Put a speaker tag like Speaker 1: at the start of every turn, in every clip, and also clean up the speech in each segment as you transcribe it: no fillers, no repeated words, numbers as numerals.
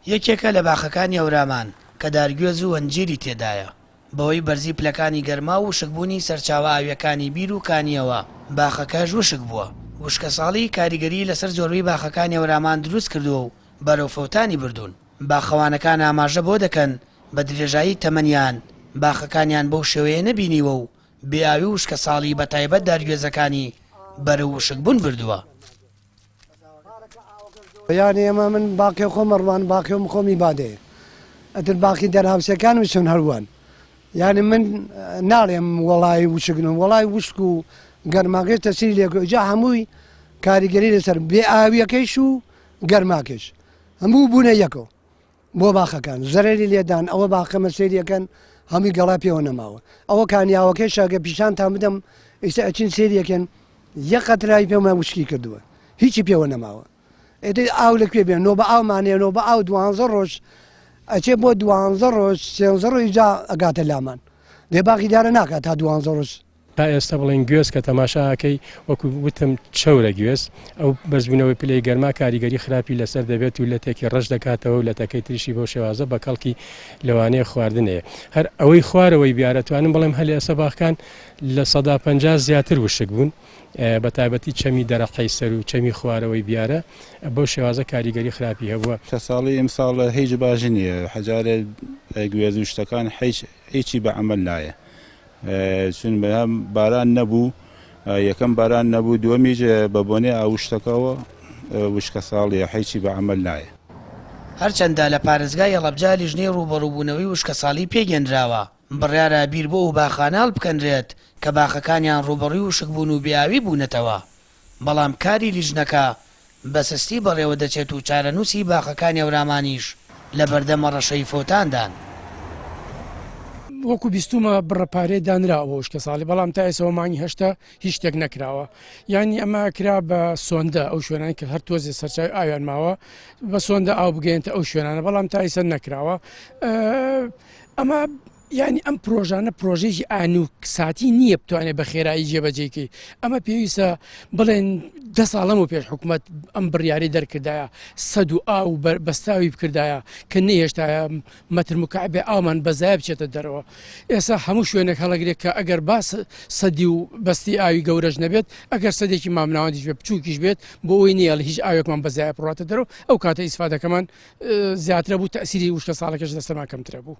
Speaker 1: یەکێکە لە باخەکانی هەورامان کە دارگوێز و هەنجیری تێدایە، بەهۆی بەرزی پلەکانی گەرما و وشکبوونی سەرچاوە ئاوییەکانی بیر و کانییەوە باخەکەش وشک بووە. وشکەساڵی کاریگەریی لەسەر زۆربەی باخەکانی هەورامان دروستکردووە و بەرەو فەوتانی بردوون. باخەوانەکان ئاماژە بەوە دەکەن بە درێژایی تەمەنیان باخەکانیان بەو شێوەیە نەبینیوە و بێ ئاوی و وشکەساڵی بەتایبەت دارگوێزەکانی بەرەو وشکبوون بردووە.
Speaker 2: یانی ئێمە من باقی خۆم ئەڕوان باقی خۆم خۆمی بادەیە ئەتر باقی دەرهاوسەکانم چۆن هەروان یانی من ناڵێم وەڵای وشکنم وەڵای وشک و گەرماکەش تەسیری لێکرد جا هەمووی کاریگەری لەسەر بێ ئاویەکەیش و گەرماکەش هەموو بوونە یەکەوە بۆ باخەکان زەرەری لێدان ئەوە باخەمە سەیریەکەن هەمووی گەڵا پێوە نەماوە ئەوە کانیاوەکەی شاگە پیشانتان بدەم ئیستا ئەچین سەیریەکەن یەک قەترای پێمە وشکی کردووە هیچی پێوە نەماوە ئێدی ئاو لە کوێ بێ نۆ بە ئاومانەیە نۆ بە ئاو دوانزە ڕۆژ ئەچێ بۆ دوانزە ڕۆژ سێنزە ڕۆژ جا ئەگاتە لامان دێ باقی دارە ناکات تا دوانزە ڕۆژ
Speaker 3: تا ئێستا بڵێین گوێز کە تەماشا ئەکەی وەکو وتم چەورە گوێز ئەو بەرزبوونەوەی پلەی گەرما کاریگەری خراپی لەسەر دەبێت و لەتێکی ڕەش دەکاتەوە و لەتەکەی تریشی بەو شێوازە بە کەڵکی لەوانەیە خواردنەیە هەر ئەوەی خوارەوەی بیارە توانم بڵێم هەل ئێستا باخکان 50% زیاتر وشک بوون بە تایبەتی چەمی دەرەقەی سەر و چەمی خوارەوەی بیارە بەو شێوازە کاریگەری خراپی هەبووە.
Speaker 4: ساڵی ئیمساڵ هیچ باش نییە حەجارێ گوێز و شتەکان هیچ هیچی بە عەمەل نایە چون باران نەبوو یەکەم باران نەبوو دووەمیش بە بۆنەی ئاوشتەکەەوە وشکە ساڵیە حیچی بە عەمەل نایە.
Speaker 1: هەرچەندە لە پارێزگای هەڵەبجە لیژنەی ڕووبەڕووبوونەوەی وشکەساڵی پێکهێنراوە، بڕیارە بیر بۆ ئەو باخانە هەڵبکەنرێت کە باخەکانیان ڕووبەڕووی وشکبوون و بێئاوی بوونەتەوە، بەڵام کاری لیژنەکە بە سستی بەڕێوەدەچێت و چارەنووسی باخەکانی هەورامانیش لەبەردەم هەڕەشەی فەوتاندان.
Speaker 5: وەکو بیستومە بڕە پارەیە دانراوە بۆ وشکەساڵی بەڵام تا ئێسەوە مانگی هەشتە هیچ شتێک نەکراوە یانی ئەمە کرا بە سۆندە ئەو شوێنانی کە هەر تۆزێ سەرچاوی ئاویان ماوە بە سۆندە ئاو بگەێنتە ئەو شوێنانە بەڵام تا ئیسە نەکراوە ئەمە یانی ئەم پرۆژانە پرۆژەیەکی ئان و ساتی نییە بتوانێت بە خێرایی جێبەجێکەی ئەمە پێویستە بڵێن دە ساڵەم و پێش حکوومەت ئەم بڕیاری دەرکردایە سەد و ئاو بەستاوی بکردایە کە نەهێشتایە مەتر مکعبێ ئاومان بەزای بچێتە دەرەوە ئێستا هەموو شوێنێک هەڵەگرێت کە ئەگەر باس سەدی و بەستی ئاوی گەورەش نەبێت ئەگەر سەدێکی مامناوەندیش بێت بچووکیش بێت بۆ ئەوی نییە هیچ ئاوێکمان بەزای بڕاتە دەرەوە ئەو کاتە ئیسفادەکەمان زیاترە بوو تەئسیری وشکە ساڵەکەش لەسەرمان کەمترە بوو.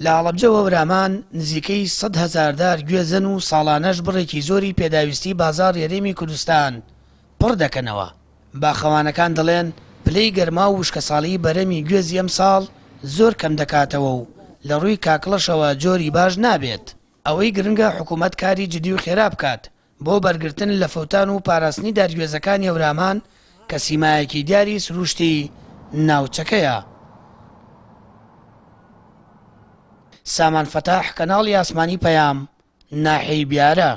Speaker 1: لە هەڵەبجە و هەورامان نزیکەی 100,000 دار گوێزن و ساڵانەش بڕێکی زۆری پێداویستی بازاڕی هەرێمی کوردستان پڕ دەکەنەوە. باخەوانەکان دەڵێن، پلەی گەرما و وشکەساڵی بەرهەمی گوێزی ئەمساڵ زۆر کەم دەکاتەوە و لە ڕووی کاکڵەشەوە جۆری باش نابێت. ئەوەی گرنگە حکومەت کاری جدی و خێرا بکات بۆ بەرگرتن لە فەوتان و پاراستنی دارگوێزەکانی هەورامان کە سیمایەکی دیاری سرووشتی ناوچەکەیە. سامان فەتاح، کەناڵی ئاسمانی پەیام، ناحیەی بیارە.